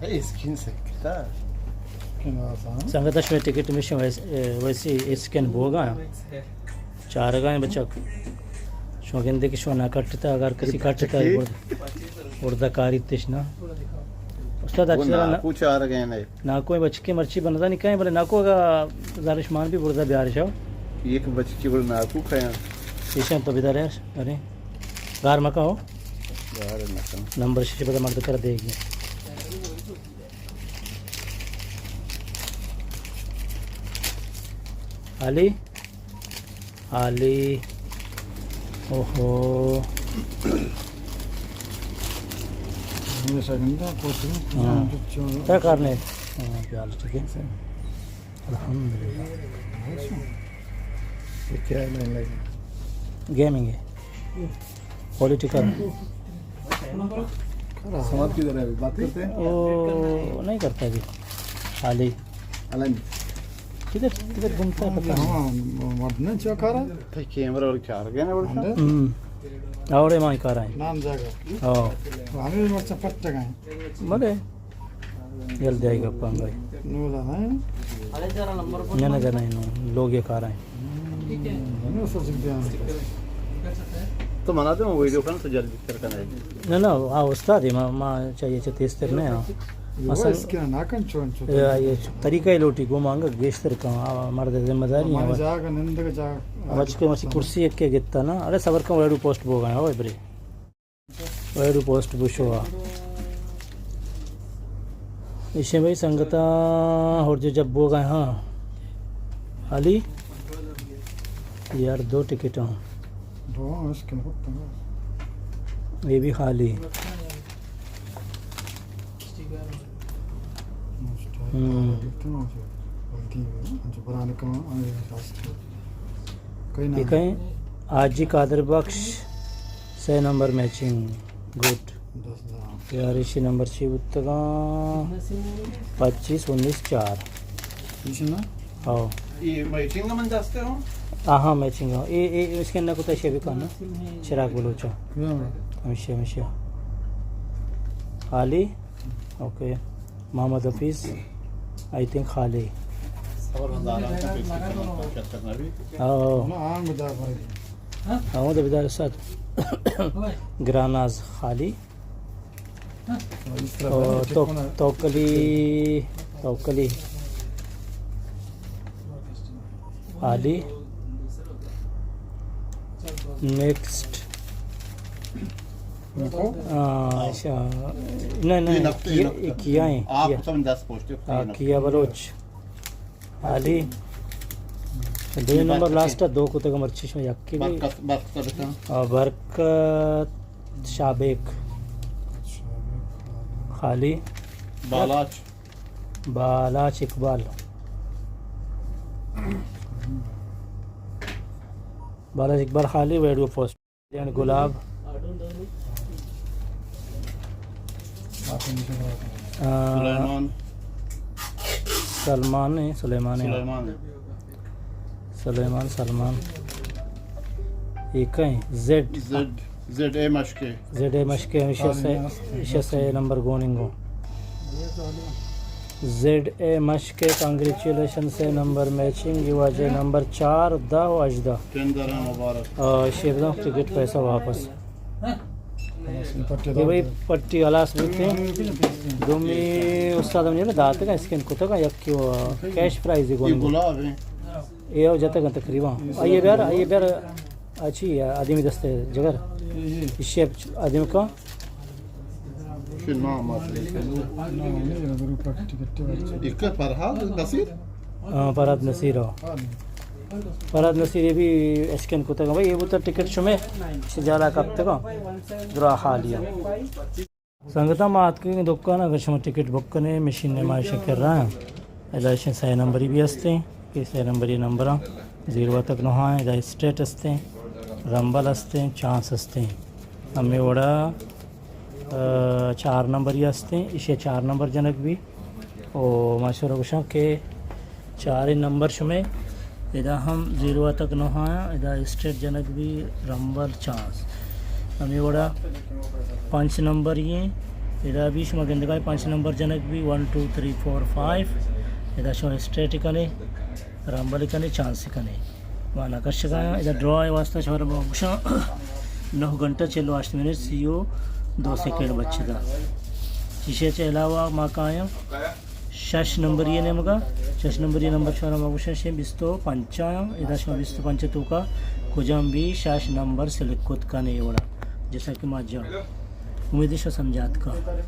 A screen سکتا۔ اسکرین آسان۔ سنگت، شمئے ٹکٹ ہمیش ایں، ویس-، اے، ویسی اسکین بوگا۔ چارگا ایں بچک۔ شما گندے کہ شما نہ کٹتا، اگر کسی کٹتا، گڑا، گڑا کاریتش نا۔ استاد، اچھا نا۔ ناکو چارگا ایں۔ ناکو ءِ بچکے مرچی بنزانی کئے، بلے ناکو اگا زارش مان بی برزا بیارش ہو۔ یک بچکی بل ناکو کئے۔ ایشان تو بدار یار، ارے۔ گار مکا ہو۔ گار مکا۔ نمبر شش بدا مرد کر دے گی۔ علی۔ علی۔ اوہو۔ ہمیشہ گندہ کوشش۔ ہاں۔ ترا کار نہیں۔ ہاں، خیال ٹھیک ہے۔ الحمدللہ۔ یہ کیا ہے؟ گیمنگ ہے۔ پولیٹیکل۔ سماعت کدھر ہے؟ ابھی بات کرتے ہیں۔ وہ نہیں کرتا ابھی۔ خالی۔ الان۔ کدھر، کدھر گھومتا ہے پتہ نہیں۔ ہاں، مردم چا کار ہے؟ تو کیمرہ اور چار گئے نا بڑا۔ ہم۔ اور مائی کار ہے۔ نام جاگا۔ ہاں۔ ہمیں مرچا پٹ گئے۔ بلے۔ یل دیائی گپاں بھائی۔ نو دا نا۔ نہ، نہ، نہ، نو۔ لوگ یہ کار ہیں۔ نو سوچ دیا۔ تو منا دے ویڈیو کن تو جلدی تر کنے۔ نہ، نہ، آ استاد ہے، ما، ما چاہیے چہ تیز تر نہیں، ہاں۔ یہ مثلاً اس کے نہ کن چون چون۔ یہ، یہ طریقہ ہی لوٹی گو مانگا گیشتر کن، آ، مرد ذمہ داری ہے۔ ہماری جاگہ نندگ جاگہ۔ بچ کے مرچی کرسی ایک کے گتا نا، ارے صبر کن ویڈیو پوسٹ بو گئے، اوئے برے۔ ویڈیو پوسٹ بوشوا۔ ایشیں بھائی سنگتاں، ہور جو جب بوگا ہاں۔ خالی؟ یار دو ٹکٹ ہاں۔ دو ہاں، اس کے نکتا نا۔ یہ بھی خالی۔ ہم۔ یہ کہیں حاجی قادر بخش، سئے نمبر میچنگ، گڈ۔ یار، ایشی نمبر چی بوتگاں؟ پچیس انیس چار۔ ایشی نا؟ ہاں۔ یہ میچنگ من دستے ہوں؟ ہاں، ہاں، میچنگ ہاں۔ اے، اے، اسکین نہ کتا شے بکن نا؟ چراغ بلوچا۔ ہاں۔ ہمیشہ، ہمیشہ۔ خالی؟ اوکے۔ محمد حفیظ، آئی تھنک خالی۔ ہاں۔ ہاں، بدار سات۔ گراناز خالی۔ اور تو-، توکلی، توکلی خالی۔ نیکسٹ۔ آ، اچھا۔ نہیں، نہیں، یہ نقطہ، یہ یہ نقطہ۔ کیا ہیں؟ آپ کیا؟ سمجھ دس پوچھتے ہو، آ، یہ نقطہ۔ کیا بلوچ؟ علی۔ دو نمبر لاسٹ ہے، دو کتگ مرچی شما یکی بھی۔ برکت، برکت بتا۔ آ، برکت شابیک۔ خالی۔ بالاچ۔ بالاچ اقبال۔ بالاچ اقبال خالی، ویڈیو پوسٹ۔ جان گلاب۔ آ، سلیمان۔ سلمان ہے، سلیمان ہے۔ سلیمان ہے۔ سلیمان، سلمان۔ یہ کہیں؟ زیڈ۔ زیڈ، زیڈ اے مشکے۔ زیڈ اے مشکے، ہمیشہ سے، ہمیشہ سے نمبر گوننگو۔ زیڈ اے مشکے، کانگریچولیشن، سے نمبر میچنگ، یہ واجہ نمبر چار، دہ و ہژدہ۔ ٹینڈر مبارک۔ آ، شیبدان ٹکٹ پیسہ واپس۔ یہ بھائی پٹی خلاص بیتے۔ دومی استاد ہم نے داتگا، اسکین کتگا، یک کیو کیش پرائز یہ گون۔ گلاب ہے۔ یہ ہو جتگا تقریباً۔ آئیے بیار، آئیے بیار۔ اچھی آدمی دستے جگر۔ یہ، یہ۔ اسی آدمی کا۔ ایک فرہاد نصیر؟ ہاں، فرہاد نصیر ہو۔ فرہاد نصیر یہ بھی اسکین کتگا۔ بھائی، یہ بوتا ٹکٹ شمے، سے جالا کپتگا۔ درا خالی ہے۔ سنگتاں، ما اتکگیں دکان ءَ، اگر شما ٹکٹ بک کنے، مشین نمائش کر رہا ہے۔ ادا اشیں سئے نمبری بھی ہستیں، کہ سئے نمبری نمبراں زیرو تک نہ ہیں، ادا اسٹریٹ ہستیں، رمبل ہستیں، چانس ہستیں۔ ہمے وڑا، آ، چار نمبری ہستیں، ایشی چار نمبر جنک بھی۔ او ما شما گوشاں کہ چاریں نمبر شمے، ادا ہم زیرو تک نہ آیاں، ادا اسٹریٹ جنک بھی رمبل چانس۔ ہمے وڑا پنچ نمبر یہ، ادا بھی شما گندگا پنچ نمبر جنک بھی، one, two, three, four, five. ادا شما اسٹریٹ کنے، رمبل کنے، چانس کنے۔ ما نہ کشگا آں۔ ادا ڈرا ءِ واسطہ شما را ما گوشاں، نہ گھنٹہ چل و ہشت منٹ سی و دو سیکنڈ بچگا۔ ایشی چہ علاوہ ما کایاں شش نمبری نیمگا۔ شش نمبری نمبر شما را ما گوشاں شے بیست و پنچ آں۔ ادا شما بیست و پنچ توکا کجام بھی شش نمبر سلیکٹ کت کنے وڑا، جیسا کہ ما جا۔ امید شما سمجھات کا۔